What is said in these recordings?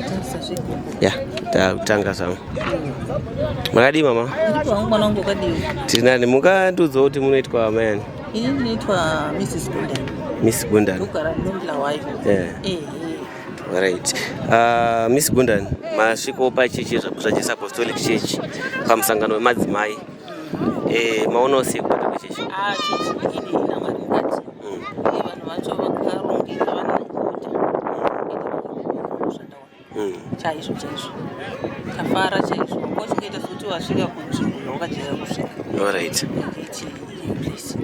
Tarisa zvegumbo. Ya, takutanga zvangu. Makadii mama? Ndiripo hangu mwana wangu wakadii? Tiri nani, mungandiudzawo kuti munoitwa amai ani? Ini ndinoitwa Mrs. Gundani. Miss Gundani. Ndogara munoBulawayo. Yeah. Ehe. Right. Miss Gundani, masvikawo pachechi zvaJesu Apostolic Church pamusangano wemadzimai. Eh, maonawo sei kubata kwechechi? Ah, chechi ine ina mari mukati. Uye vanhu vacho vakarongeka vane order. Ende zvandaona. Chaizvo chaizvo. Tafara chaizvo. Wachingoita sekuti wasvika kunzvimbo yawakajaira kusvika. Alright. Iti place.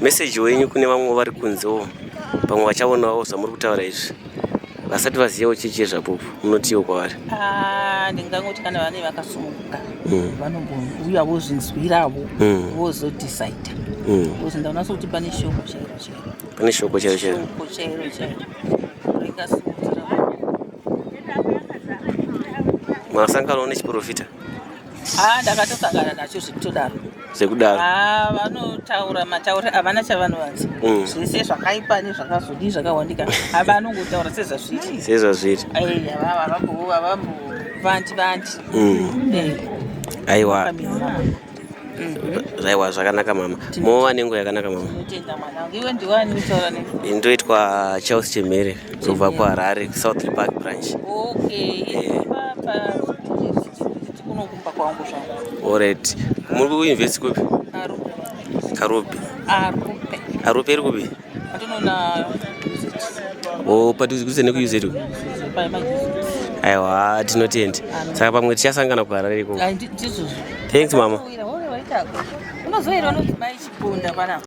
Message wenyu kune vamwe vari kunzewo pamwe vachaonawo zvamuri kutaura izvi vasati vazivawo chechi yeZvapupu, munotiwo kwavari? Ah, ndingangoti kana vane vakasununguka vanombouya vozvinzwiravo vozodecida. Because ndaona sekuti pane shoko chairo chairo. Pane shoko chairo chairo. Shoko chairo chairo ringasimudzira. Masanganawo nechiprofita? Ah, ndakatosangana nacho zvekutodaro. Zvekudaro. Ah, vanotaura matauri havana chavanovanza. Zvese zvakaipa nezvakazodii zvakawandika, havanongotaura sezvazviri. Sezvazviri. Havambovanti vanti. Aiwa, aiwa, zvakanaka mama, mova nenguva yakanaka mama. Tinotenda mwanangu. Iwe ndiwani utaura ne? Ndoitwa Charles Chemhere kubva kuHarare, South Park branch. Okay, papa kunokumba kwangu zvangu. Alright, muri kuuniversity kupi? Arupe. Karupe? Arupe. Arupe iri kupi? Atinoona. O, padhuze nekuUZ? Aiwa, tinotenda. Saka pamwe tichasangana kuHarare ikoko. Ndizvozvo. Thanks mama. Unozoera unonzi mai Chipunda panapa.